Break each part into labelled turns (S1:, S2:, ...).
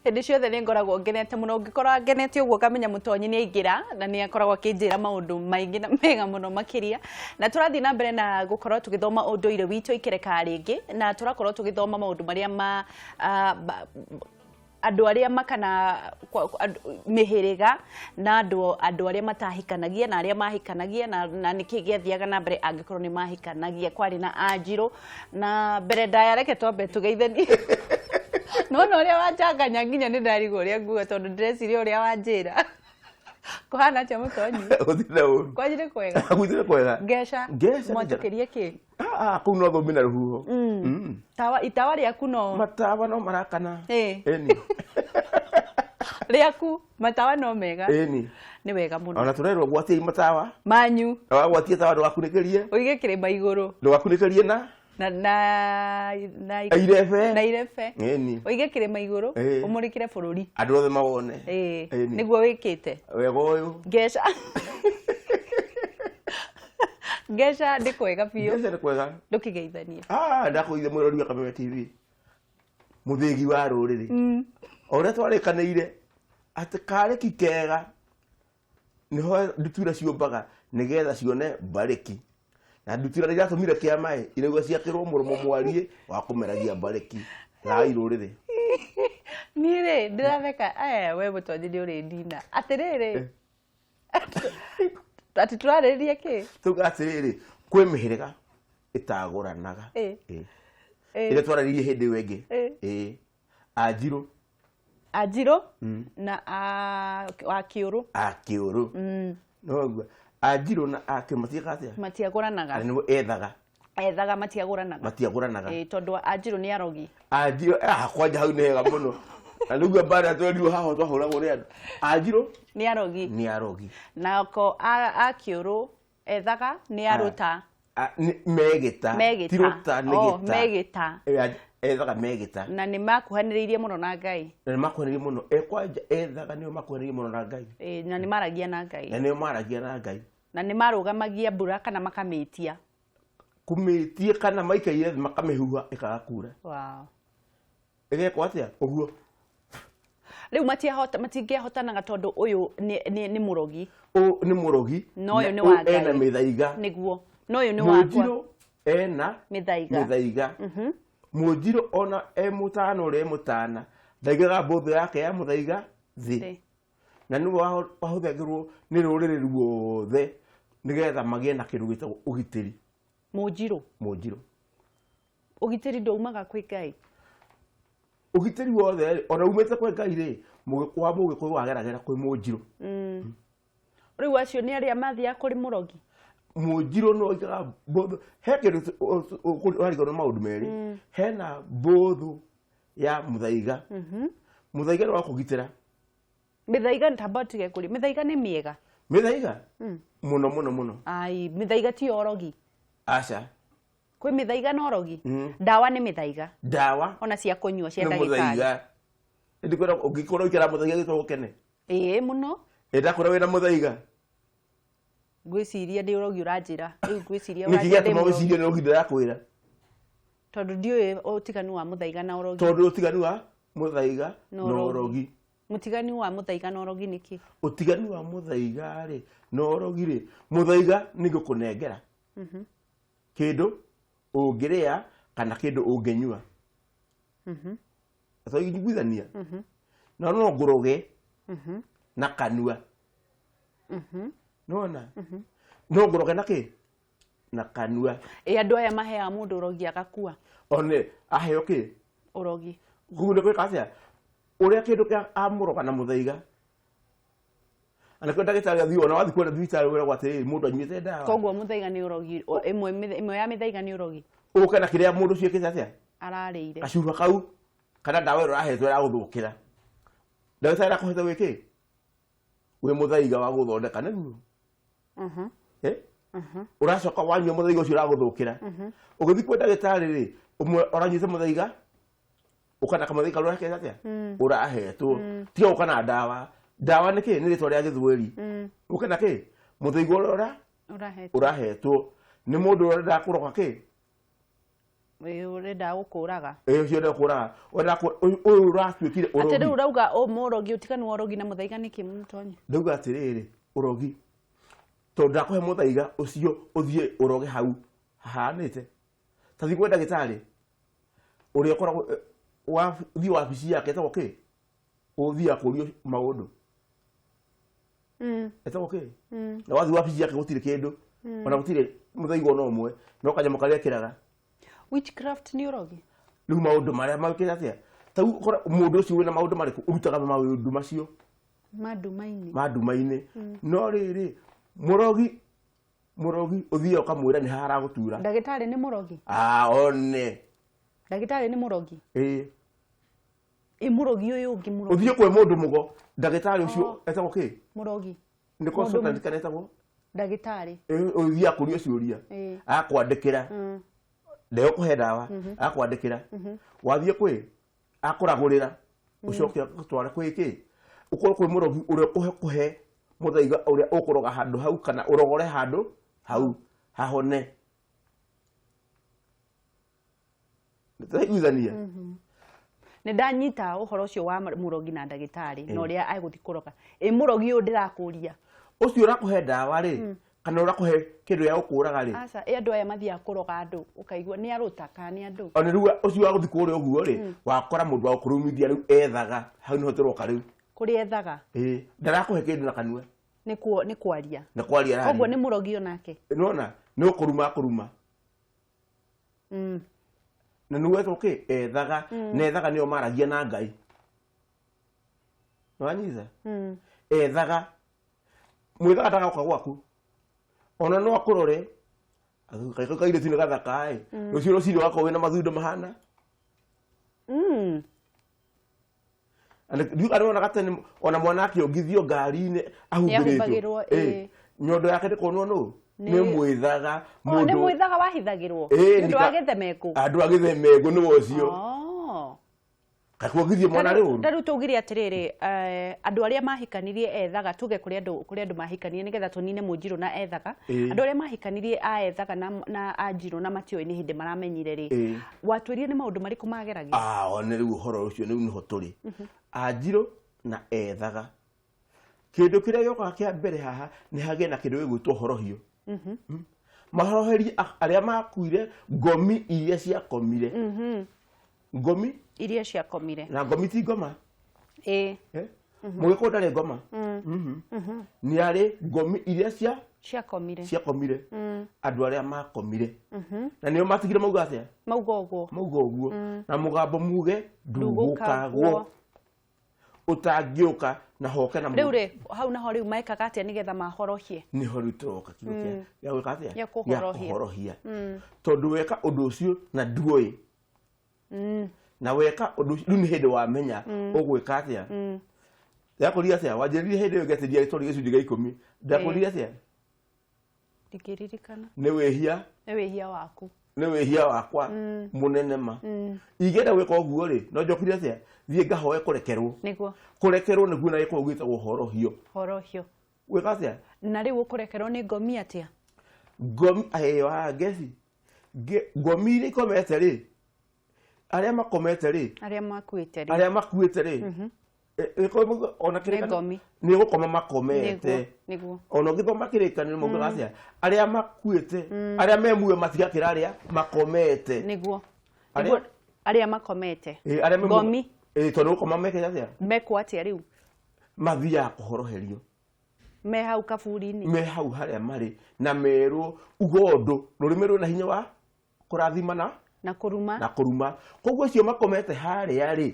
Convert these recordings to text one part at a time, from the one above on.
S1: Hĩndĩ ciothe nĩ ngoragwo ngenete mũno. Ũngĩkora ngenete ũguo ngamenya Mũtonyi nĩ aingĩra na nĩ akoragwo akĩnjĩra maũndũ maingĩ na mega mũno makĩria. Na tũrathiĩ na mbere na gũkorwo tũgĩthoma ũndũire witũ ikereka rĩngĩ, na tũrakorwo tũgĩthoma maũndũ marĩa ma andũ arĩa makana mĩhĩrĩga na andũ arĩa matahikanagia na arĩa mahikanagia na nĩkĩ gĩathiaga na mbere angĩkorwo nĩ mahikanagia. Kwarĩ na anjirũ na mbere ndaya, reke twambe tũgeithanie. Nona ũrĩa wanjanganya nginya nĩ ndarigwo ũrĩa nguga tondũ ndĩreciria ũrĩa wanjĩra. Kũhana atĩa, Mũtonyi?
S2: Gũtirĩ na ũru.
S1: Kwanyu nĩ kwega?
S2: Gũtirĩ kwega.
S1: Ngeca?
S2: Ngeca nĩ.
S1: Mwatũkĩrie kĩ?
S2: Ah, ah, kũu no thũmbĩ na rũhuho.
S1: Tawa, itawa rĩaku no
S2: Matawa no marakana. Ĩni.
S1: Rĩaku matawa no mega?
S2: Ĩni.
S1: Nĩ wega mũno.
S2: Ona tũrerwo gwatiai matawa
S1: manyu.
S2: Na wagwatia tawa ndũgakunĩkĩrie.
S1: Ũige kĩrĩma igũrũ.
S2: Ndũgakunĩkĩrie na
S1: na
S2: irebe.
S1: Na irebe.
S2: Ĩni.
S1: Ũige kĩrĩma igũrũ. Ũmũrĩkĩre bũrũri.
S2: Andũ othe mawone.
S1: Ĩni. Nĩguo wĩkĩte.
S2: Wega ũyũ.
S1: Ngeca, ngeca nĩ kwega biũ.
S2: Ngeca nĩ kwega.
S1: Ndũkĩgeithanie.
S2: Ah, ndakũgeithia mwĩrori wa Kameme TV, mũthĩgi wa rũrĩrĩ. O ũrĩa twarĩkanĩire atĩ karĩki kega nĩho ndutura ciũmbaga nĩgetha cione mbarĩki, na ndutura nĩ iratũmire kĩama ĩ irauga ciakĩrwo mũromo mwariĩ wa kũmeragia mbarĩki. Thai rũrĩrĩ.
S1: Niĩ rĩ, ndĩratheka. Aya, we Mũtonyi nĩ ũrĩ ndina. Atĩrĩrĩ, atĩ tũrarĩrĩria kĩ?
S2: Tuga atĩrĩrĩ, kwĩ mĩhĩrĩga ĩtagũranaga. Ĩrĩa twarĩrĩirie hĩndĩ ĩyo ĩngĩ. Anjirũ.
S1: Anjirũ na wa kĩũrũ.
S2: Akĩũrũ noguo anjirũ na akĩũrũ matiĩkaga atĩa?
S1: Matiagũranaga.
S2: Na nĩguo ethaga.
S1: Ethaga, matiagũranaga.
S2: Matiagũranaga.
S1: Tondũ anjirũ nĩ arogi.
S2: Anjirũ, ah, kwanja hau nĩ hega mũno, na nĩguo mbara twerirwo haha twahũragwo nĩ andũ anjirũ.
S1: Nĩ arogi.
S2: Nĩ arogi.
S1: Nako akĩũrũ ethaga nĩ arũta.
S2: Megĩta.
S1: Megĩta.
S2: Ti rũta, nĩ
S1: Oh,
S2: gĩta.
S1: Megĩta.
S2: Ethaga megĩta.
S1: Na nĩ makuhanĩrĩirie mũno na Ngai.
S2: Na nĩ makuhanĩrĩirie mũno. Kwanja ethaga nĩo makuhanĩrĩirie mũno na Ngai.
S1: Na nĩ maragia na Ngai.
S2: Na nĩo maragia na Ngai.
S1: Na nĩ marũgamagia mbura kana makamĩtia.
S2: Kũmĩtie kana maikaire thĩ makamĩhuha ĩkaga kura. Ĩgekwo atĩa ũguo?
S1: Rĩu matiahota, matingĩahotanaga tondũ ũyũ nĩ mũrogi.
S2: Ũyũ nĩ mũrogi.
S1: Na ũyũ
S2: na
S1: nĩ wa
S2: ũyũ ena
S1: Ngai.
S2: mĩthaiga.
S1: Nĩguo, na ũyũ nĩ wakwa.
S2: Mũnjirũ ena
S1: mĩthaiga.
S2: Mĩthaiga. Mũnjirũ ona e mũtana ũrĩa e mũtana ndaigaga mbũthũ yake ya mũthaiga thĩ.
S1: Thĩ.
S2: Na nĩwe wahũthagĩrwo nĩ rũrĩrĩ ruothe nĩgetha magĩe na kĩndũ gĩtagwo ũgitĩri.
S1: Mũnjirũ.
S2: Mũnjirũ.
S1: Ũgitĩri ndaumaga kwĩ Ngai?
S2: Ũgitĩri wothe rĩ, ona umĩte kwĩ Ngai rĩ, wa mũgĩkũyũ wageragĩra kwĩ mũnjirũ.
S1: Rĩu acio nĩ arĩa mathiaga kũrĩ mũrogi?
S2: Mũnjirũ no oigaga mbũthũ he kĩndũ warigwo nĩ maũndũ merĩ. Hena mbũthũ ya mũthaiga. Mũthaiga nĩ wa kũgitĩra.
S1: Mĩthaiga, tamba tige kũrĩ mĩthaiga, nĩ mĩega?
S2: Mĩthaiga mũno mũno mũno.
S1: Ai, mĩthaiga ti ũrogi?
S2: Aca.
S1: Kwĩ mĩthaiga na ũrogi. Ndawa nĩ mĩthaiga?
S2: Ndawa.
S1: Ona cia kũnyua cia
S2: nĩ
S1: ndagĩtarĩ.
S2: Mũthaiga ndikwĩra ũngĩkorwo ũikara mũthaiga gĩtwo gũkene.
S1: Ĩĩ, mũno.
S2: Ĩndakwĩra wĩna mũthaiga.
S1: Ngwĩciria ndĩ ũrogi ũranjĩra rĩu, ngwĩciria
S2: nĩkĩ
S1: ũranjĩra ndĩ
S2: gĩatũma
S1: mũrogi.
S2: wĩcirie nĩ ũrogi ndĩrakwĩra?
S1: Tondũ ndiũĩ ũtiganu wa mũthaiga na ũrogi.
S2: Tondũ ũtiganu wa mũthaiga
S1: na
S2: na
S1: ũrogi.
S2: Ũrogi.
S1: Mũtiganu wa mũthaiga na ũrogi nĩ kĩ?
S2: Ũtiganu wa mũthaiga rĩ na ũrogi rĩ, mũthaiga nĩ gũkũnengera kĩndũ ũngĩrĩa kana kĩndũ ũngĩnyua. Twaiguithania na no ngũroge na kanua. Nona no ngũroge na kĩ? Na kanua.
S1: Ĩ andũ aya maheaga mũndũ ũrogi agakua?
S2: One aheo kĩ?
S1: Ũrogi.
S2: Koguo nĩ gwĩka atĩa ũrĩa kĩndũ kĩa amũroga na mũthaiga na nĩkĩo ndagĩtarĩ athiĩ, ona wathiĩ kuona thibitarĩ wĩragwo atĩrĩrĩ, mũndũ anyuĩte ndawa.
S1: Koguo mũthaiga nĩ ũrogi, ĩmwe ya mĩthaiga nĩ ũrogi.
S2: Ũke na kĩrĩa mũndũ ũcio ĩkĩte atĩa?
S1: Ararĩire.
S2: Gacuba kau kana ndawa ĩrĩa ũrahetwo ĩragũthũkĩra, ndagĩtarĩ arakũhete wĩ kĩ? Wĩ mũthaiga wa gũthondeka nĩguo. Eh? Ũracoka wanyua mũthaiga ũcio ũragũthũkĩra, ũgĩthiĩ kwĩ ndagĩtarĩ rĩ, ũmwe ũranyuĩte mũthaiga ũkana kamũthaiga karĩa ũrakeka atĩa ũrahetwo, tiga gũka na ndawa. Ndawa nĩ kĩ? Nĩ rĩtwa rĩa gĩthweri. Ũke na kĩ? Mũthaiga ũrĩa
S1: ũrahetwo.
S2: Ũrahetwo nĩ mũndũ ũrĩa ũrendaga kũroga kĩ?
S1: Ĩĩ, ũrenda gũkũraga.
S2: Ĩĩ, ũcio ũrenda kũraga, ũrenda ũyũ ũratuĩkire
S1: Atĩ rĩu
S2: ũrogi.
S1: Ũrauga ũ mũrogi, ũtiganu wa ũrogi na mũthaiga nĩkĩ, Mũtonyi?
S2: Ndauga atĩrĩrĩ, ũrogi tondũ ndakũhe mũthaiga ũcio ũthiĩ ũroge hau hahanĩte ta thiĩ kwĩ ndagĩtarĩ ũrĩa ũkoragwo thiĩ wabici yake ĩtagwo kĩ, ũthiaga kũrio maũndũ, ĩtagwo kĩ, na wathiĩ wabici yake gũtirĩ kĩndũ, ona gũtirĩ mũthaiga ona ũmwe, no kanyamũ karĩa ekĩraga.
S1: Witchcraft nĩ ũrogi?
S2: Rĩu maũndũ marĩa mekĩte atĩa, ta rĩu ũkora mũndũ ũcio wĩna maũndũ marĩkũ ũrutaga maũndũ macio
S1: ma nduma-inĩ.
S2: Ma nduma-inĩ. No rĩrĩ, mũrogi ũthiĩ ũkamwĩra nĩ haha aragũtura.
S1: Ndagĩtarĩ nĩ mũrogi?
S2: Ah, one.
S1: Ndagĩtarĩ nĩ mũrogi?
S2: Ĩĩ.
S1: Ĩ mũrogi ũyũ ũngĩ, mũrogi?
S2: Ũthiĩ kwĩ mũndũ mũgo, ndagĩtarĩ ũcio etagwo kĩ?
S1: Mũrogi.
S2: Nĩ consultant kana etagwo?
S1: Ndagĩtarĩ.
S2: Ĩĩ, ũthiaga kũrio ciũria, agakwandĩkĩra, ndegũkũhe ndawa, agakwandĩkĩra. Wathiĩ kwĩ akũragũrĩra, ũcoke agũtware kwĩ kĩ, ũkorwo kwĩ mũrogi ũrĩa ũkũhe kũhe mũthaiga ũrĩa ũkũroga handũ hau kana ũrogore handũ hau hahone. Tũraiguithania?
S1: Nĩ ndanyita ũhoro ũcio wa mũrogi na ndagĩtarĩ na ũrĩa agũthiĩ kũroga. Ĩ mũrogi ũyũ ndĩrakũria?
S2: Ũcio ũrakũhe ndawa rĩ, kana ũrakũhe kĩndũ gĩa gũkũraga rĩ?
S1: Aca, ĩ andũ aya mathiaga kũroga andũ, ũkaigua nĩ arũta kana nĩ andũ?
S2: Ona rĩu ũcio wa gũthiĩ kũrĩa ũguo rĩ, wakora mũndũ wa gũkũrumithia rĩu ethaga hau nĩho tũroka rĩu.
S1: Kũrĩa ethaga?
S2: Ĩĩ, ndarakũhe kĩndũ na kanua.
S1: Nĩ kwaria.
S2: Nĩ kwaria araria.
S1: Koguo nĩ mũrogi onake.
S2: Nĩwona nĩ ũkũruma akũruma. Na nĩ wetwo kĩ, ethaga, na ethaga nĩo maragia na Ngai. Nĩwanyita? Ethaga, mwĩthaga ndagoka gwaku, ona no akũrore kairĩtu nĩ gathaka ĩ, rũciũ rũcinĩ wakorwo wĩna mathundo mahana. Ndiuga nĩwonaga tene ona mwana akĩongithio ngari-inĩ ahumbĩrĩtwo.
S1: Nĩahumbagĩrwo, ĩĩ.
S2: Nyondo yake ndĩkonwo nũ? Nĩ mwĩthaga.
S1: Oh, nĩ
S2: mũndũ
S1: mwĩthaga wahithagĩrwo?
S2: Ĩĩ,
S1: Nĩ ũndũ wa gĩthemengũ?
S2: Andũ a gĩthemengũ nĩwe ũcio.
S1: Oh.
S2: Kakuongithie mwana rĩ ũru.
S1: Ta rĩu tũgire atĩrĩrĩ, andũ arĩa mahikanirie ethaga, tuge kũrĩ andũ mahikanirie nĩgetha tũnine mũnjirũ na ethaga. Andũ arĩa mahikanirie a ethaga na anjirũ na matiũĩ nĩ hĩndĩ maramenyire rĩ. Watwĩrire nĩ maũndũ marĩkũ mageragia?
S2: Ah, one rĩu ũhoro ũcio rĩu nĩho tũrĩ. Anjirũ na ethaga. Kĩndũ kĩrĩa gĩũkaga kĩa mbere haha nĩ hagĩe na kĩndũ gĩgwĩtwo horohio. Mahoroherie arĩa makuire, ngomi iria ciakomire. Ngomi
S1: iria ciakomire.
S2: Na ngomi ti ngoma.
S1: Ĩĩ.
S2: Mũgĩkũyũ ndarĩ ngoma. Nĩ arĩ ngomi iria
S1: ciakomire.
S2: Ciakomire. Andũ arĩa makomire. Na nĩo matigire mauga atĩa?
S1: Mauga ũguo.
S2: Mauga ũguo. Na mũgambo muge
S1: ndugũkagwo.
S2: Ndugũkagwo. Ũtangĩũka na hoke na
S1: Rĩu
S2: mũndũ.
S1: rĩ, hau naho rĩu mekaga atĩa nĩgetha mahorohie?
S2: Nĩho rĩu tũroka kiugo gĩa gwĩka atĩa?
S1: Gĩa kũhorohia.
S2: Gĩa kũhorohia. Tondũ weka ũndũ ũcio na nduoĩ. Na weka ũndũ ũcio, rĩu nĩ hĩndĩ wamenya ũgwĩka atĩa. Ndakũria atĩa? Wanjĩrire hĩndĩ ĩyo ngĩatĩria tondũ gĩcunjĩ gĩa 10. Ndakũria atĩa?
S1: Ndingĩririkana.
S2: Nĩ wĩhia.
S1: Nĩ wĩhia waku.
S2: Nĩ wĩhia wakwa mũnene ma. Ingĩenda gwĩka ũguo rĩ, no njokire atĩa? Thiĩ ngahoe kũrekerwo.
S1: Nĩguo.
S2: Kũrekerwo nĩguo na gĩkũyũ gwĩtagwo horohio.
S1: Horohio.
S2: Gwĩka atĩa?
S1: Na rĩu ũkũrekerwo nĩ ngomi atĩa?
S2: Ngomi, ĩyo haha ngeci. Ngomi iria ikomete rĩ, arĩa makomete rĩ,
S1: Arĩa makuĩte rĩ.
S2: Arĩa makuĩte rĩ. Ona kĩrĩkanĩro
S1: Nĩ ngomi.
S2: Nĩ gũkoma makomete.
S1: Nĩguo, nĩguo.
S2: Ona ũngĩthoma kĩrĩkanĩro maugaga atĩa? Arĩa makuĩte, arĩa me muoyo matigakĩra arĩa makomete.
S1: Nĩguo.
S2: Arĩa?
S1: Nĩguo, arĩa makomete.
S2: Ĩ, arĩa me muoyo.
S1: Ngomi.
S2: Ĩ, tondũ gũkoma mekĩte atĩa?
S1: Mekwo atĩa rĩu?
S2: Mathiaga kũhoroherio.
S1: Me hau kaburi-inĩ.
S2: Me hau harĩa marĩ na merwo uga ũndũ, rũrĩmĩ rwĩna hinya wa kũrathima na
S1: Na kũruma.
S2: Na kũruma. Koguo acio makomete harĩa rĩ,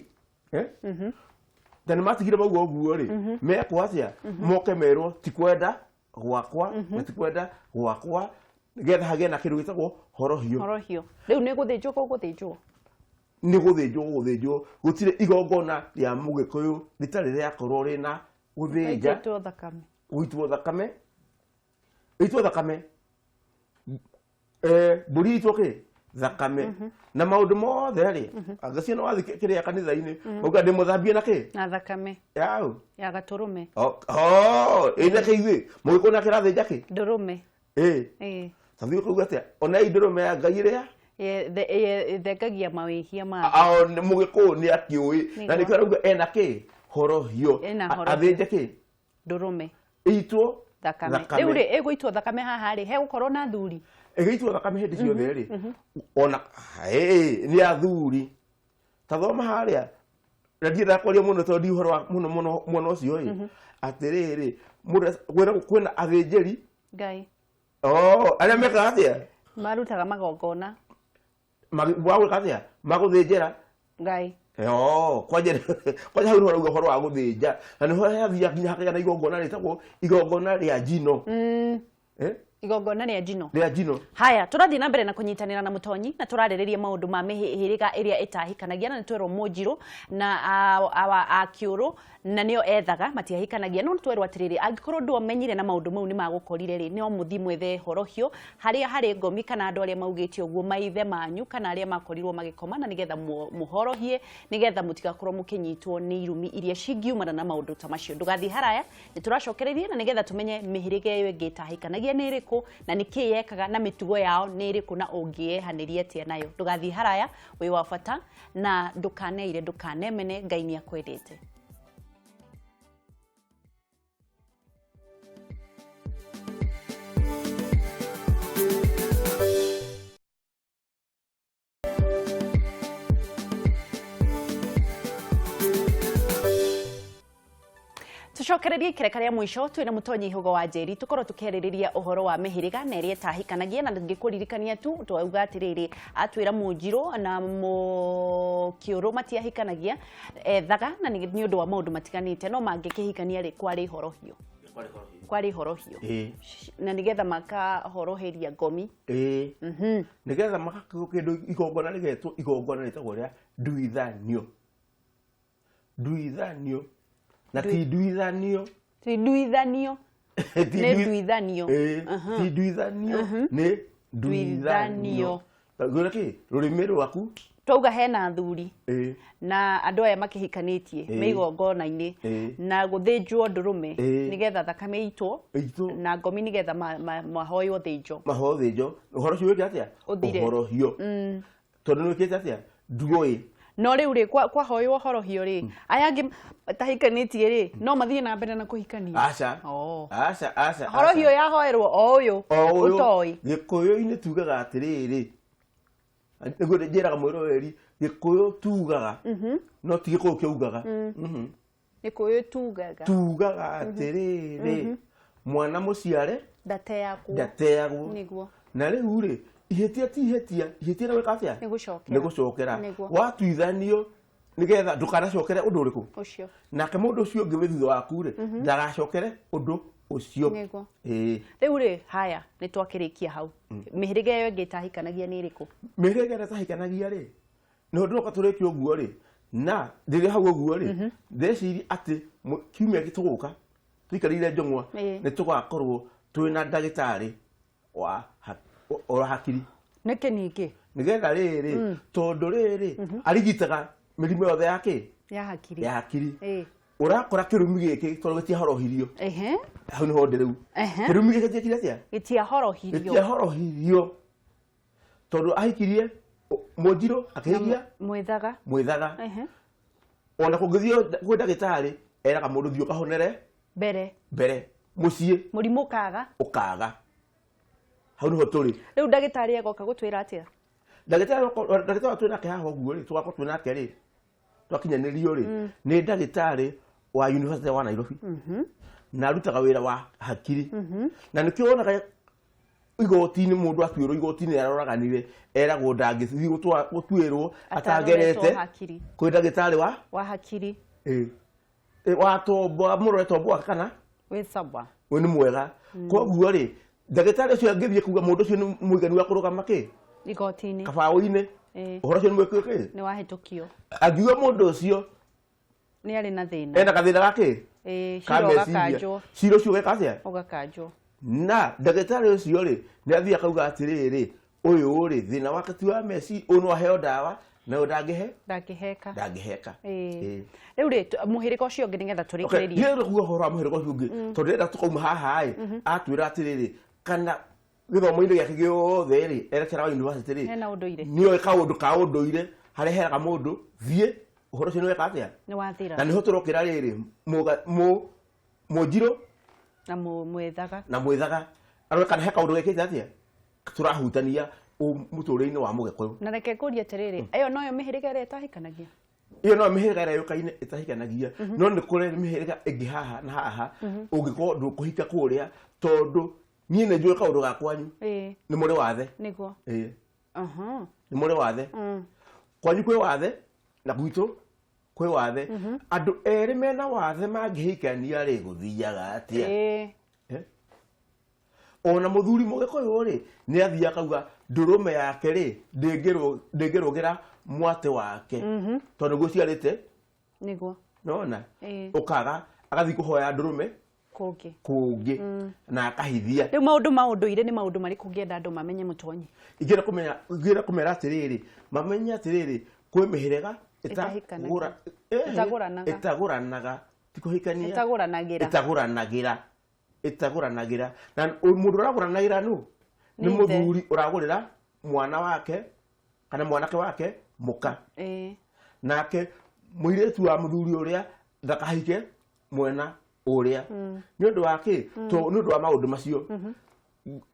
S2: Na nĩ matigire mauga ũguo rĩ, mekwo atĩa? Moke merwo ti kwenda gwakwa, na ti kwenda gwakwa, nĩgetha hagĩe na kĩndũ gĩtagwo horohio.
S1: Horohio. Rĩu nĩ gũthĩnjwo gũgũthĩnjwo?
S2: Nĩ gũthĩnjwo gũgũthĩnjwo. Gũtirĩ igongona rĩa mũgĩkũyũ rĩtarĩ rĩakorwo rĩna gũthĩnja.
S1: Gũitwo thakame.
S2: Gũitwo thakame. Gũitwo thakame. Mbũri itwo kĩ? Thakame. Na maũndũ mothe rĩ, anga ciana wathiĩ kĩrĩa kanitha-inĩ, uga ndĩmũthambie na kĩ?
S1: Na thakame.
S2: Yau.
S1: Ya gatũrũme.
S2: Oh, ĩ na kĩ ithuĩ? Mũgĩkũyũ nake arathĩnja kĩ?
S1: Ndũrũme.
S2: Ĩ.
S1: Ĩ.
S2: Ta thiĩ ũkauga atĩa? Ona ĩ ndũrũme ya Ngai ĩrĩa?
S1: Thengagia mawĩhia ma
S2: Ao nĩ mũgĩkũyũ nĩ akĩũĩ na
S1: Nĩguo.
S2: nĩkĩo arauga ena kĩ horohio.
S1: Ena horohio.
S2: Athĩnje kĩ
S1: ndũrũme
S2: ĩitwo
S1: thakame. Rĩu rĩ, ĩgũitwo thakame haha rĩ, hegũkorwo na thuri?
S2: Ĩgĩitwo thakame hĩndĩ ciothe rĩ, ona ĩĩ nĩ athuri. Ta thoma harĩa, na ndiendaga kwaria mũno tondũ ndi ũhoro wa mũno mũno mwena ũcio ĩ atĩrĩrĩ, mũndũ kwĩna athĩnjĩri
S1: Ngai.
S2: Oh, arĩa mekaga atĩa?
S1: Marutaga magongona.
S2: Wa gwĩka atĩa? Magũthĩnjĩra
S1: Ngai.
S2: Oh, kwanja kwanja hau nĩho ũrauga ũhoro wa gũthĩnja, na nĩho hathia nginya hakagĩa na igongona rĩtagwo igongona rĩa njino. Eh?
S1: Igongona rĩa njino.
S2: Rĩa njino.
S1: Haya, tũrathiĩ na mbere na kũnyitanĩra na mũtonyi na tũrarĩrĩria maũndũ ma mĩhĩrĩga ĩrĩa ĩtahikanagia, na nĩ twerwo mũnjirũ na akĩũrũ na nĩo ethaga matiahikanagia. No nĩ twerwo atĩrĩrĩ, angĩkorwo ndwamenyire na maũndũ mau nĩ magũkorire rĩ, no mũthiĩ mwethe horohio harĩa harĩ ngomi kana andũ arĩa maugĩte ũguo, maithe manyu kana arĩa makorirwo magĩkoma, na nĩgetha mũhorohie, nĩgetha mũtigakorwo mũkĩnyitwo nĩ irumi iria cingiumana na maũndũ ta macio. Ndũgathiĩ haraya, nĩ tũracokereria na nĩgetha tũmenye mĩhĩrĩga ĩyo ĩngĩ ĩtahikanagia nĩ ĩrĩkũ na nĩ kĩĩ yekaga na mĩtugo yao nĩ ĩrĩkũ na ũngĩyehanĩria atĩa nayo. Ndũgathiĩ haraya, wĩ wa bata na ndũkaneire, ndũkanemene, Ngai nĩ akwendete. Tucokererie ikereka rĩa mũico twĩna mũtonyi Hũgo wa Njeri, tũkorwo tũkĩarĩrĩria ũhoro wa mĩhĩrĩga na ĩrĩa ĩtahikanagia, na ngĩkũririkania tu twauga atĩrĩrĩ, atwĩra mũnjirũ na mũkĩũrũ matiahikanagia, ethaga na nĩ ũndũ wa maũndũ matiganĩte, no mangĩkĩhikania rĩ, kwarĩ horohio, kwarĩ horohio na nĩgetha makahoroheria ngomi.
S2: Ĩĩ, nĩgetha magakĩrwo kĩndũ igongona rĩgetwo igongona rĩtagwo rĩa nduithanio. Nduithanio na ti nduithanio.
S1: Ti nduithanio.
S2: Ti
S1: Nĩ nduithanio.
S2: Ĩĩ, ti nduithanio, nĩ nduithanio. Ngwĩra kĩ rũrĩmĩ rwaku.
S1: Twauga hena athuri na andũ aya makĩhikanĩtie me igongona-inĩ na gũthĩnjwo ndũrũme nĩgetha thakame ĩitwo
S2: Ĩitwo.
S1: na ngomi nĩgetha mahoywo thĩnjo.
S2: Mahoyo thĩnjo, ũhoro ũcio wĩke atĩa?
S1: Ũthire.
S2: Ũhorohio, tondũ nĩ wĩkĩte atĩa? Nduoĩ.
S1: No rĩu rĩ, kwahoywo horohio rĩ, aya angĩ matahikanĩtie rĩ, no mathiĩ na mbere na kũhikania?
S2: Aca.
S1: Oh.
S2: Aca, aca.
S1: Horohio yahoerwo o ũyũ
S2: o ũyũ
S1: ũtoĩ.
S2: Gĩkũyũ-inĩ tugaga atĩrĩrĩ, nĩguo njĩraga mwĩroreri, gĩkũyũ tugaga no ti gĩkũyũ kĩugaga.
S1: Gĩkũyũ tugaga.
S2: Tugaga atĩrĩrĩ, mwana mũciare
S1: ndateagwo.
S2: Ndateagwo.
S1: Nĩguo.
S2: Na rĩu rĩ, ihĩtia ti ihĩtia, ihĩtia nĩ gwĩka atĩa?
S1: Nĩ gũcokera.
S2: Nĩ gũcokera.
S1: Nĩguo.
S2: Watuithanio nĩgetha ndũkanacokere ũndũ ũrĩkũ?
S1: Ũcio.
S2: Nake mũndũ ũcio ũngĩ wĩ thutha waku rĩ, ndagacokere ũndũ ũcio.
S1: Nĩguo.
S2: Ĩĩ.
S1: Rĩu rĩ, haya, nĩ twakĩrĩkia hau. Mĩhĩrĩga ĩyo ĩngĩ ĩtahikanagia nĩ ĩrĩkũ?
S2: Mĩhĩrĩga ĩrĩa ĩtahikanagia rĩ, nĩho ndĩroka tũrĩkie ũguo rĩ, na ndĩrĩ hau ũguo rĩ, ndĩreciria atĩ kiumia gĩtũgũka tũikarĩire njũng'wa, nĩ tũgakorwo twĩna ndagĩtarĩ wa wa hakiri.
S1: Nĩkĩ ningĩ?
S2: Nĩgetha rĩrĩ, tondũ rĩrĩ arigitaga mĩrimũ yothe ya kĩ?
S1: Ya hakiri.
S2: Ya hakiri. Ũrakora kĩrumi gĩkĩ tondũ gĩtiahorohirio. Hau nĩho ndĩ rĩu. Kĩrumi gĩkĩ gĩtiekire atĩa?
S1: Gĩtiahorohirio.
S2: Gĩtiahorohirio tondũ ahikirie mũnjirũ akĩhikia
S1: mwĩthaga.
S2: Mwĩthaga. Ona kũngĩthiĩ kwĩ ndagĩtarĩ, eraga mũndũ thiĩ ũkahonere
S1: mbere.
S2: Mbere mũciĩ.
S1: Mũrimũ ũkaga.
S2: Ũkaga. Hau nĩho tũrĩ.
S1: Rĩu ndagĩtarĩ agoka gũtwĩra atĩa?
S2: Ndagĩtarĩ twĩ nake haha ũguo rĩ, tũgakorwo twĩ nake rĩ, twakinyanĩrio rĩ, nĩ ndagĩtarĩ wa University wa Nairobi na arutaga wĩra wa hakiri, na nĩkĩo wonaga igoti-inĩ mũndũ atuĩrwo igoti-inĩ aroraganire, eragwo ndangĩthiĩ gũtuĩrwo
S1: ataroretwo
S2: atagerete
S1: hakiri.
S2: Kwĩ ndagĩtarĩ wa
S1: wa hakiri.
S2: Ĩ. Ĩ, wa tombo, amũrore tombo wake kana
S1: wĩ sawa.
S2: Ũyũ nĩ mwega. Koguo rĩ, ndagĩtarĩ ũcio angĩthiĩ kuga mũndũ ũcio nĩ mũiganu wa kũrũgama kĩ?
S1: Igoti-inĩ.
S2: Kabaũ-inĩ. Ũhoro ũcio nĩ mwĩkĩ kĩ?
S1: Nĩ wahĩtũkio.
S2: Angiuga mũndũ ũcio
S1: nĩ arĩ na thĩna,
S2: ena gathĩna gakĩ?
S1: Cira
S2: Ka meciria.
S1: ũgakanjwo.
S2: Cira ũcio ũgeka atĩa?
S1: Ũgakanjwo.
S2: Na ndagĩtarĩ ũcio rĩ, nĩ athiĩ akauga atĩrĩrĩ, ũyũ rĩ, thĩna wake ti wa meci, ũyũ no aheo ndawa na ũyũ ndangĩhe.
S1: Ndangĩheka.
S2: Ndangĩheka.
S1: Rĩu rĩ, mũhĩrĩga ũcio ũngĩ nĩgetha tũrĩkĩrĩrie.
S2: Ndiĩrenda kuga ũhoro wa mũhĩrĩga ũcio ũngĩ tondũ ndĩrenda tũkauma haha ĩ, atwĩra atĩrĩrĩ, kana Gĩthomo-inĩ gĩake gĩothe rĩ, erekera wa university rĩ,
S1: Hena ũndũire.
S2: Nĩoĩ kaũndũ ka ũndũire harĩa heraga mũndũ thiĩ ũhoro ũcio nĩweka atĩa.
S1: Nĩ wathira.
S2: Na nĩho tũrokĩra rĩrĩ mũnjirũ
S1: na mwethaga.
S2: Na mwĩthaga arore kana he kaũndũ gekĩte atĩa tũrahutania mũtũrĩre-inĩ wa mũgĩkũyũ.
S1: Na reke ngũrie atĩrĩrĩ, ĩyo noyo mĩhĩrĩga ĩrĩa ĩtahikanagia?
S2: Ĩyo no mĩhĩrĩga ĩrĩa yũkaine ĩtahikanagia, no nĩ kũrĩ mĩhĩrĩga ĩngĩ haha na haha ũngĩkorwo ndũkũhika kũrĩa, tondũ niĩ nĩ njũĩ kaũndũ ga kwanyu nĩ mũrĩ wathe.
S1: Nĩguo.
S2: Ĩĩ. Nĩ mũrĩ wathe. Kwanyu kwĩ wathe na gwitũ kwĩ wathe. Andũ erĩ mena wathe mangĩhikania rĩ, gũthiaga atĩa? Eh? Ona mũthuri mũgĩkũyũ rĩ, nĩ athiaga akauga ndũrũme yake rĩ ndĩngĩrũgĩra mwatĩ wake tondũ nĩguo ciarĩte.
S1: Nĩguo.
S2: Nona ũkaga agathiĩ kũhoya ndũrũme
S1: kũngĩ.
S2: Kũngĩ na akahithia.
S1: Rĩu maũndũ ma ũndũire nĩ maũndũ marĩkũ ũngĩenda andũ mamenye, mũtonyi?
S2: Ingĩenda kũmenya, ingĩenda kũmera atĩrĩrĩ, mamenye atĩrĩrĩ, kwĩ mĩhĩrĩga
S1: Ĩtahikanagia.
S2: Ĩtagũranaga.
S1: Ĩtagũranaga.
S2: Ĩtagũranaga, ti kũhikania.
S1: Ĩtagũranagĩra.
S2: Ĩtagũranagĩra, ĩtagũranagĩra. Na mũndũ ũragũranagĩra nũ? Nĩ
S1: Nĩ ithe.
S2: Mũthuri ũragũrĩra mwana wake kana mwanake wake mũka. Nake mũirĩtu wa mũthuri ũrĩa ndakahike mwena ũrĩa. Nĩ ũndũ wa kĩ? To nĩ ũndũ wa maũndũ macio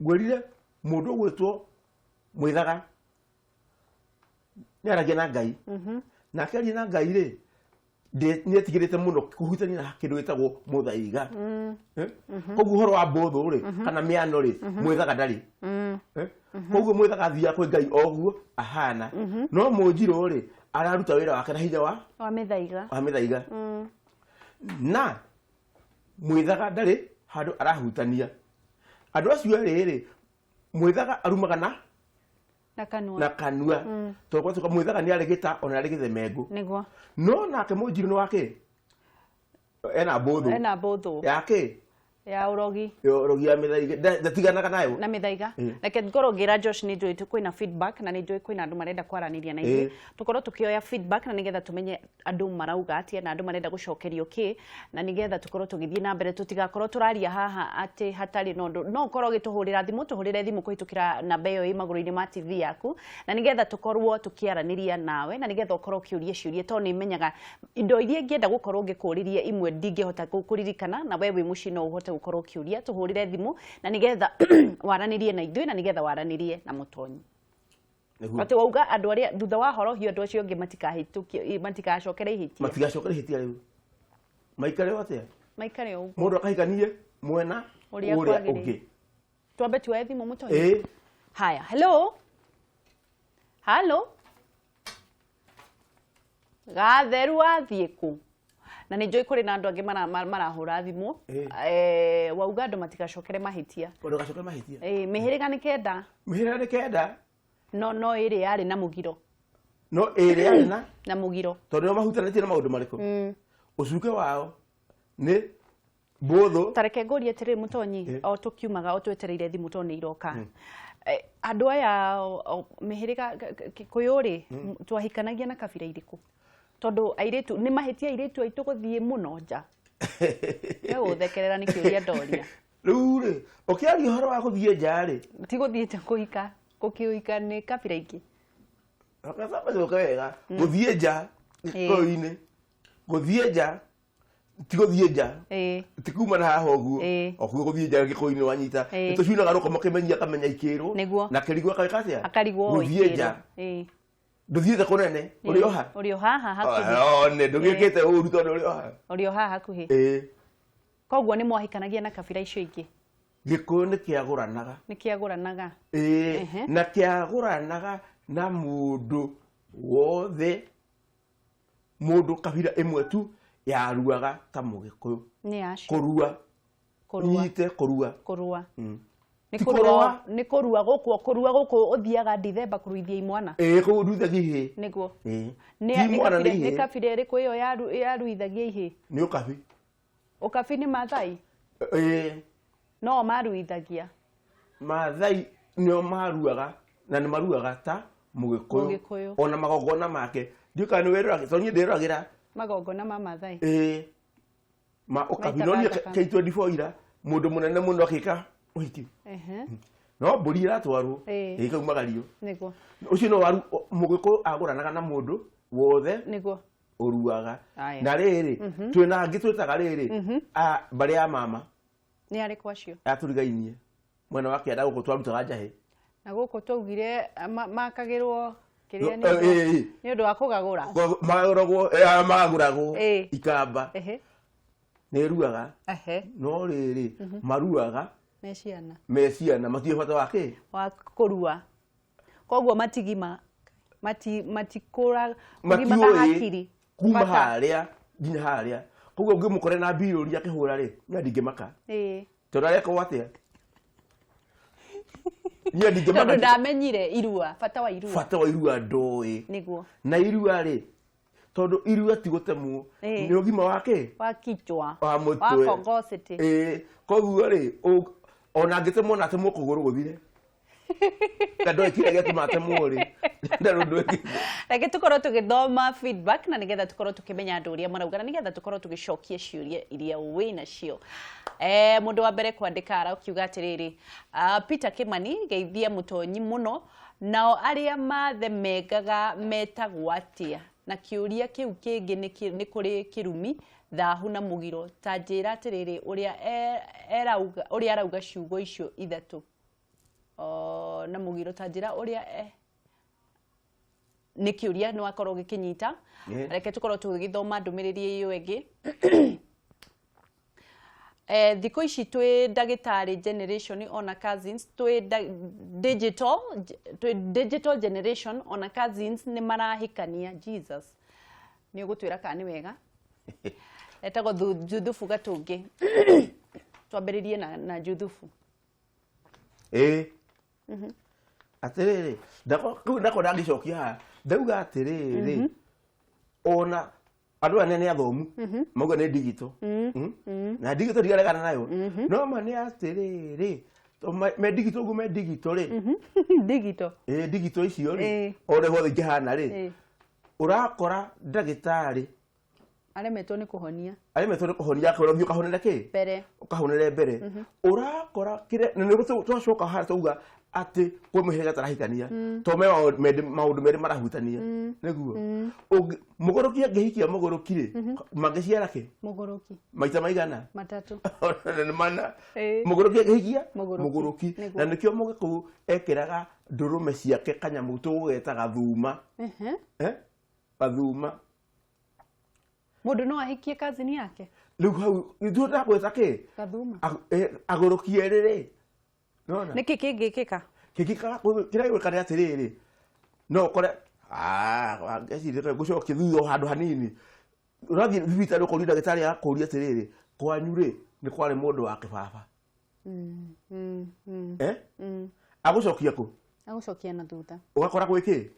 S2: ngwĩrire. Mũndũ ũgwĩtwo mwĩthaga nĩ aragia na Ngai, nake aria na Ngai rĩ, nĩ etigĩrĩte mũno kũhutania na kĩndũ gĩtagwo mũthaiga. Eh? Koguo ũhoro wa mbũthũ rĩ kana mĩano rĩ, mwĩthaga ndarĩ. Eh? Koguo mwĩthaga athiaga kwĩ Ngai o ũguo ahana, no mũnjirũ rĩ, araruta wĩra wake na hinya wa
S1: wa mĩthaiga.
S2: Wa mĩthaiga. Na mwĩthaga ndarĩ handũ arahutania andũ acio erĩ rĩ, mwĩthaga arumaga na
S1: na kanua.
S2: Na kanua, tondũ gwatuĩka mwĩthaga nĩ arĩ gĩta ona arĩ gĩthemengũ. No nake mũnjirũ nĩ wake ena mbũthũ.
S1: Ena mbũthũ.
S2: Yake.
S1: Ya ũrogi.
S2: Ũrogi ya mĩthaiga. Ndatiganaga nayo.
S1: Na mĩthaiga. Reke ngorwo ngĩra Josh, nĩ njũĩ kwĩna feedback na nĩ njũĩ kwĩna andũ marenda kwaranĩria na ithuĩ. Tũkorwo tũkĩoya feedback na nĩgetha tũmenye andũ marauga atĩa na andũ marenda gũcokerio kĩ, na nĩgetha tũkorwo tũgĩthiĩ na mbere, tũtigakorwo tũraria haha atĩ hatarĩ na ũndũ. No ũkorwo ũgĩtũhũrĩra thimũ, tũhũrĩre thimũ kũhĩtũkĩra namba ĩyo ĩ magũrũ-inĩ ma TV yaku, na nĩgetha tũkorwo tũkĩaranĩria nawe, na nĩgetha ũkorwo ũkĩũria ciũria, tondũ nĩ menyaga indo iria ingĩenda gũkorwo ngĩkũrĩria imwe ndingĩhota kũririkana, na we wĩ mũciĩ no ũhote gũkorwo ũkĩũria. Tũhũrĩre thimũ na nĩgetha waranĩrie na ithuĩ, na nĩgetha waranĩrie na mũtonyi.
S2: Nĩguo.
S1: Atĩ wauga andũ arĩa thutha wa horohio, andũ acio angĩ matikahĩtũkie, matikacokere ihĩtia.
S2: Matigacokere ihĩtia rĩu, maikare o atĩa?
S1: Maikare o ũguo.
S2: Mũndũ akahikanie mwena
S1: ũrĩa
S2: ũrĩa
S1: kwagĩrĩire.
S2: Ũngĩ.
S1: Twambe tuoe thimũ, mũtonyi.
S2: Ĩĩ.
S1: Haya, hello, hello, gatheru wathiĩ kũ? Na nĩ njũĩ kũrĩ na andũ angĩ marahũra thimũ. Wauga andũ matigacokere mahĩtia.
S2: Ũndũ gacokere mahĩtia.
S1: Mĩhĩrĩga nĩ 9.
S2: Mĩhĩrĩga nĩ 9.
S1: No ĩrĩ yarĩ na mũgiro.
S2: No ĩrĩ yarĩ na
S1: na mũgiro.
S2: Tondũ nĩo mahutanĩtie na maũndũ marĩkũ? Ũcuke wao nĩ mbũthũ.
S1: Tareke ngũrie atĩrĩrĩ, mũtonyi, o tũkiumaga, o twetereire thimũ tondũ nĩ iroka. Andũ aya mĩhĩrĩga Kĩkũyũ rĩ, twahikanagia na kabira irĩkũ? Tondũ airĩtu nĩ mahĩtia, airĩtu aitũ gũthiĩ mũno nja. Gũthekerera nĩ kĩũria ndoria.
S2: Rĩu rĩ, ũkĩaria ũhoro wa gũthiĩ nja rĩ,
S1: ti gũthiĩ nja, kũhika, gũkĩũhika nĩ kabira ingĩ.
S2: Gũke wega, gũthiĩ nja gĩkũyũ-inĩ, gũthiĩ nja ti gũthiĩ nja, ti kuma na haha ũguo. O kuo gũthiĩ nja gĩkũyũ-inĩ wanyita, nĩtũcunaga rũkomo kĩmenyi akamenya ikĩrwo. Na kĩrigwo akawĩka atĩa?
S1: Akarigwo
S2: gũthiĩ
S1: ikĩrwo.
S2: Nja ndũthiĩte kũnene, ũrĩ oha.
S1: Ũrĩ o haha hakuhĩ.
S2: One ndũgĩkĩte ũru tondũ ũrĩ oha.
S1: Ũrĩ o haha hakuhĩ. Koguo nĩ mwahikanagia na kabira icio ingĩ?
S2: Gĩkũyũ nĩ kĩagũranaga.
S1: Nĩ kĩagũranaga.
S2: Ĩĩ. Na kĩagũranaga na mũndũ wothe, mũndũ kabira ĩmwe tu yaruaga ta mũgĩkũyũ.
S1: Nĩ acio?
S2: Kũrua.
S1: Kũrua.
S2: Nyite kũrua.
S1: Kũrua. Nĩ
S2: Ti
S1: kũrua.
S2: Kũrũa.
S1: Nĩ kũrua gũkũ, kũrua gũkũ ũthiaga Dithemba kũruithia imwana.
S2: Ĩĩ, kũu nduithagia ihĩĩ.
S1: Nĩguo.
S2: Ĩĩ.
S1: Nĩ
S2: Ti
S1: nĩ
S2: mwana, nĩ
S1: kabira, nĩ
S2: ihĩĩ.
S1: kabira ĩrĩkũ ĩyo yaruithagia ihĩĩ?
S2: Nĩ ũkabi.
S1: Ũkabi nĩ Mathai?
S2: Ĩĩ.
S1: No maruithagia?
S2: Mathai nĩo maruaga, na nĩ maruaga ta mũgĩkũyũ.
S1: Mũgĩkũyũ.
S2: Ona magongona make ndiũ kana nĩ wĩroragĩra, tondũ niĩ ndĩroragĩra.
S1: Magongona ma Mathai?
S2: Ĩĩ, ma ũkabi.
S1: Maitaga
S2: No niĩ
S1: thakame.
S2: K24 ira mũndũ mũnene mũno akĩka ũhiki. No mbũri ĩratwarwo ĩkaumagario.
S1: Nĩguo.
S2: Ũcio no waru mũgĩkũyũ agũranaga na mũndũ wothe.
S1: Nĩguo.
S2: Ũruaga.
S1: Aya.
S2: Na rĩrĩ, twĩna angĩ twĩtaga rĩrĩ, a mbarĩ ya mama.
S1: Nĩ arĩkũ acio?
S2: Atũrigainie mwena wa kĩanda gũkũ twarutaga njahĩ.
S1: Na gũkũ twaugire makagĩrwo kĩrĩa
S2: No,
S1: nĩ ũndũ wa kũgagũra.
S2: Magagũragwo, magagũragwo ikamba. Nĩ ruaga. No rĩrĩ, maruaga
S1: Me ciana.
S2: Me ciana, matiũĩ bata wa kĩ?
S1: Wa kũrua. Koguo matigima, matikũra, kũgima
S2: Matiũĩ
S1: hakiri.
S2: kuma
S1: Bata.
S2: harĩa nginya harĩa. Koguo ũngĩmũkore na mbirũri akĩhũra rĩ, niĩ ndingĩmaka. Tondũ arekwo atĩa? Niĩ ndingĩmaka.
S1: Tondũ ndamenyire irua, bata wa irua.
S2: Bata wa irua ndoĩ.
S1: Nĩguo.
S2: Na irua rĩ, tondũ irua ti gũtemwo, nĩ ũgima wa kĩ?
S1: Wa kichwa.
S2: Wa mũtwe.
S1: Wa kongosity.
S2: Koguo rĩ, ona angĩtemwo na atemwo kũgũrũ gũthire. Na ndoĩ kĩrĩa gĩatũma atemwo rĩ. Ndarĩ ũndũ wĩkĩte.
S1: Reke tũkorwo tũgĩthoma feedback na nĩgetha tũkorwo tũkĩmenya andũ ũrĩa marauga na nĩgetha tũkorwo tũgĩcokia ciũria iria wĩnacio. Mũndũ wa mbere kwandĩka arakiuga atĩrĩrĩ, Peter Kimani, geithia mũtonyi mũno, nao arĩa mathemengaga metagwo atĩa? Na kĩũria kĩu kĩngĩ nĩ kũrĩ kĩrumi, thahu na mũgiro. Ta njĩra atĩrĩrĩ, ũrĩa arauga ciugo icio ithatũ. Na mũgiro, ta njĩra ũrĩa nĩ kĩũria nĩ wakorwo ũgĩkĩnyita. Reke tũkorwo tũgĩthoma ndũmĩrĩri ĩyo ĩngĩ. Thikũ ici twĩ ndagĩtarĩ generation ona cousins, twĩ digital, twĩ digital generation ona cousins nĩ marahikania. Jesus, nĩ ũgũtwĩra kana nĩ wega? Etagwo Juthubu Gatũngĩ. Twambĩrĩrie na Juthubu.
S2: Atĩrĩrĩ, ndakwa ndangĩcokia haha. Ndauga atĩrĩrĩ, ona andũ aya nĩ athomu, mauga nĩ digital. Na digital ndigaregana nayo. No ma nĩ atĩrĩrĩ, to me digital ũguo me digital rĩ.
S1: Digital.
S2: Digital icio rĩ, o ũrĩa guothe ingĩhana rĩ, ũrakora ndagĩtarĩ
S1: aremetwo nĩ kũhonia.
S2: Aremetwo nĩ kũhonia, akorwo ũthiĩ ũkahonere kĩ?
S1: Mbere.
S2: Ũkahonere mbere. Ũrakora kĩrĩa, na nĩguo twacoka haha twauga atĩ kwĩ mũhĩrĩga tarahikania. To me maũndũ merĩ marahutania. Nĩguo. Mũgũrũki angĩhikia mũgũrũki rĩ, mangĩciara kĩ?
S1: Mũgũrũki.
S2: Maita maigana?
S1: Matatũ.
S2: Nĩ mana. Mũgũrũki angĩhikia?
S1: Mũgũrũki.
S2: Mũgũrũki.
S1: Nĩguo.
S2: Na nĩkĩo mũgĩkũyũ ekĩraga ndũrũme ciake kanyamũ tũgũgeta gathuma. Gathuma.
S1: Mũndũ no ahikie cousin yake?
S2: Rĩu hau, ithuĩ ndagwĩta kĩ?
S1: Gathuma.
S2: Agũrũki erĩ rĩ. Nona?
S1: Nĩkĩ kĩngĩkĩka?
S2: Kĩngĩka, kĩrĩa gĩgwĩka nĩ atĩrĩrĩ, no ũkore, ngeciria ngũcokia thutha o handũ hanini. Ũrathiĩ thibitarĩ ũkoria ndagĩtarĩ akũria atĩrĩrĩ, kwanyu rĩ, nĩ kwarĩ mũndũ wa kĩbaba. Agũcokia kũ?
S1: Agũcokia na thutha.
S2: Ũgakora gwĩ kĩ?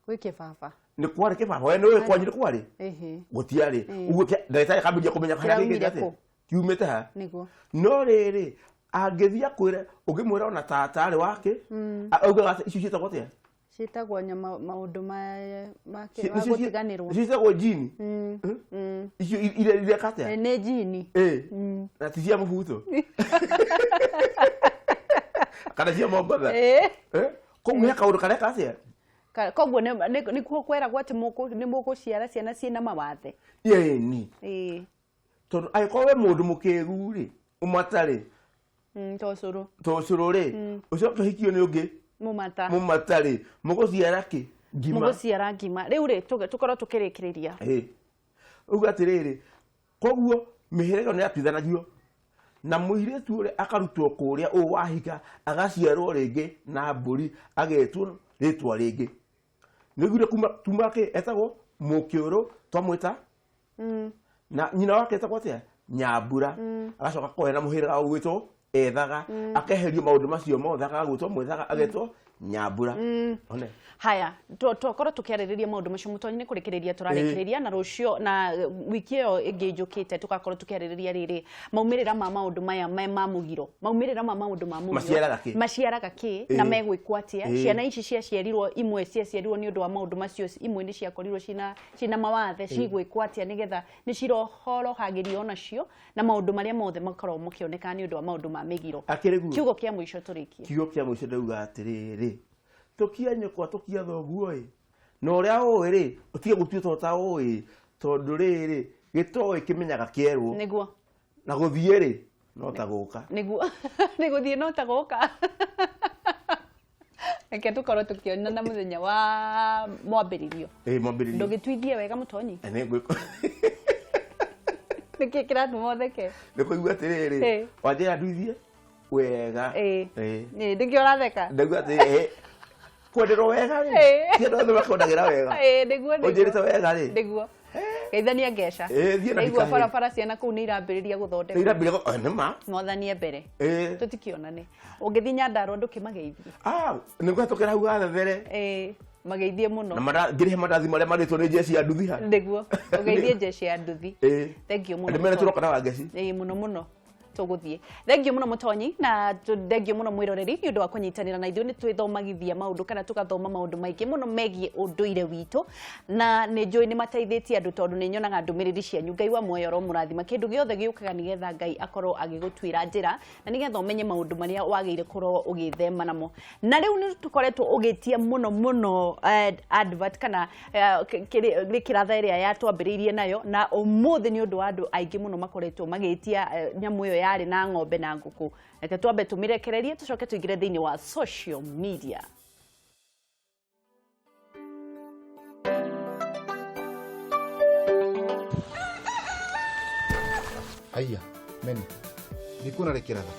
S1: Gwĩ kĩbaba.
S2: Nĩ kwarĩ kĩbaba. We nĩũĩ kwanyu nĩ kwarĩ? Gũtiarĩ. Ũguo ndagĩtarĩ akambĩrĩria kũmenya harĩa
S1: Kĩraumire
S2: gĩkĩte atĩa.
S1: kũ?
S2: Kiumĩte ha?
S1: Nĩguo.
S2: No rĩrĩ, angĩthiĩ akwĩre, ũngĩmwĩra ona tata arĩ wake, augaga atĩ icio ciĩtagwo atĩa?
S1: Ciĩtagwo maũndũ ma ma gũtiganĩrwo.
S2: Icio ciĩtagwo jini. Icio ireka atĩa?
S1: Nĩ jini.
S2: Na ti cia mũbuto. Kana cia Mombatha. Koguo he kaũndũ kareka atĩa?
S1: Koguo nĩkuo kweragwo atĩ nĩ mũgũciara ciana ciĩna mawathe.
S2: Ĩni. Tondũ angĩkorwo we mũndũ mũkĩgu rĩ, ũmata rĩ.
S1: To ũcũrũ.
S2: To ũcũrũ rĩ, ũcoke ũhikio nĩ ũngĩ.
S1: Mũmata.
S2: Mũmata rĩ, mũgũciara kĩ? Ngima.
S1: Mũgũciara ngima. Rĩu rĩ, tũkorwo tũkĩrĩkĩrĩria.
S2: Uga atĩrĩrĩ, koguo mĩhĩrĩga nĩ yatuithanagio. Na mũirĩtu ũrĩa akarutwo kũrĩa ũũ wahika, agaciarwo rĩngĩ na mbũri, agetwo rĩtwa rĩngĩ. Nĩũiguire kuma kĩ? Etagwo Mũkĩũrũ, twamwĩta? Na nyina wake etagwo atĩa? Nyambura. Agacoka akoya na mũhĩrĩga wa gwĩtwo Ethaga. Akeherio maũndũ macio mothe, akaga gwĩtwo Mwethaga, agetwo Nyambura. One.
S1: Haya, twakorwo tukiarĩrĩria maũndũ macio mũtonyi nĩ kũrĩkĩrĩria tũrarĩkĩrĩria na rũcio na wiki ĩyo ĩngĩ njũkĩte tũgakorwo tukĩarĩrĩria rĩrĩ maumĩrĩra ma maũndũ maya ma mũgiro, maumĩrĩra ma maũndũ ma mũgiro
S2: maciaraga kĩ,
S1: maciaraga kĩ na megwĩkwo atĩa. Ciana ici ciaciarirwo, imwe ciaciarirwo nĩ ũndũ wa maũndũ macio, imwe nĩ ciakorirwo cina mawathe, cigwĩkwo atĩa nĩgetha nĩ cirohorohagĩrio onacio na maũndũ marĩa mothe makoragwo makĩoneka nĩ ũndũ wa maũndũ ma mĩgiro. Kiugo kĩa mũico tũrĩkie.
S2: Kiugo kĩa mũico ndauga atĩrĩrĩ, tukia nyũkwa tukia thoguo ĩ na ũrĩa ũĩ rĩ ũtige gũtua ta ũĩ tondũ rĩrĩ gĩtoĩ kĩmenyaga kĩerwo
S1: nĩguo
S2: na gũthiĩ rĩ no ta gũka
S1: nĩguo nĩ gũthiĩ no ta gũka. Reke tũkorwo tũkĩonana mũthenya wa mwambĩrĩrio.
S2: Mwambĩrĩrio.
S1: Ndũgĩtuithie wega mũtonyi. Nĩkĩ kĩratũma ũtheke?
S2: Nĩ kũigua atĩrĩrĩ wanjĩra nduithie wega.
S1: Nĩkĩo ũratheka?
S2: Ndauga atĩrĩrĩ kwenderwo wega rĩ ti andũ othe makwendagĩra wega.
S1: Nĩguo
S2: ũnjĩrĩte wega rĩ
S1: nĩguo geithania ngeca. Naigua barabara ciana kũu nĩ irambĩrĩria gũthondekwo.
S2: Nĩ irambĩrĩria nĩ ma
S1: mwathanie mbere tũtikĩonane. Ũngĩthiĩ Nyandarua ndũkĩmageithie.
S2: Nĩ kũhetũkĩra hau gathethere.
S1: Mageithie mũno
S2: na ngĩrĩhe mandathi marĩa marĩtwo nĩ njeci ya nduthi ha
S1: nĩguo ũgeithie njeci ya nduthi. Thank you mũno.
S2: Andũ mene tũroka na Wangeci.
S1: Mũno mũno tũgũthiĩ. Thank you mũno mũtonyi na thank you mũno mwĩroreri nĩ ũndũ wa kũnyitanĩra na ithuĩ. Nĩ twĩthomagithia maũndũ kana tũgathoma maũndũ maingĩ mũno megiĩ ũndũire witũ na nĩ njũĩ nĩ mateithĩtie andũ tondũ nĩ nyonaga ndũmĩrĩri cianyu. Ngai wa muoyo aromũrathima. Kĩndũ gĩothe gĩũkaga nĩgetha Ngai akorwo agĩgũtuĩra njĩra na nĩgetha ũmenye maũndũ marĩa wagĩrĩire kũrwo ũgĩthema namo. Na rĩu nĩ tũkoretwo ũgĩtia mũno mũno advert kana kĩratha ĩrĩa yatwambĩrĩirie nayo na ũmũthĩ nĩ ũndũ wa andũ aingĩ mũno makoretwo magĩtia nyamũ ĩyo yarĩ na ng'ombe na ngũkũ. Reke twambe tũmĩrekererie tũcoke tũingĩre thĩinĩ wa social media.
S3: Aya, meni nikuona rĩkĩratha.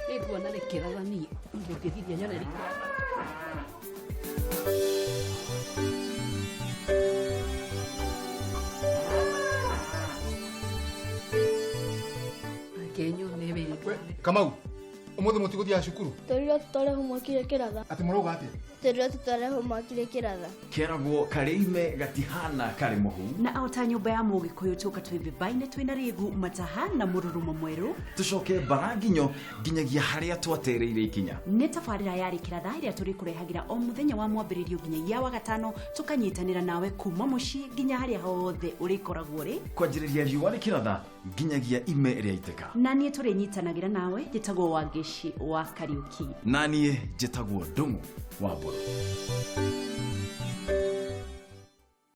S4: Nĩnguona rĩkĩratha niĩ ndũngĩthiria nyone rĩkĩratha. Reke nyone wega.
S3: Kamau, ũmũthĩ mũtigũthiaga cukuru?
S5: Twerirwo tũtware homework rĩkĩratha.
S3: Atĩ mũrauga atĩa?
S5: Twerirwo tũtware homework rĩkĩratha.
S6: Keragwo karĩ ime gatihana karĩ mũhu.
S7: Na o ta nyũmba ya mũgĩkũyũ tũka twĩ vĩbaine twĩna rĩgu mataha na mũrurumo mwerũ
S6: tũcoke mbaranginyo nginyagia harĩa twatereire ikinya.
S7: Nĩ tabarĩra ya rĩkĩratha ĩrĩa tũrĩkũrehagĩra o mũthenya wa mwambĩrĩrio nginyagia wa gatano tũkanyitanĩra nawe kuma mũciĩ nginya harĩa hothe ũrĩkoragwo rĩ
S6: kwanjĩrĩria riũa rĩkĩratha nginyagia ime rĩaitĩka.
S7: Na niĩ tũrĩnyitanagĩra nawe njĩtagwo Wangeci wa Kariuki.
S6: Na niĩ njĩtagwo Ndung'u wa Mbũrũ.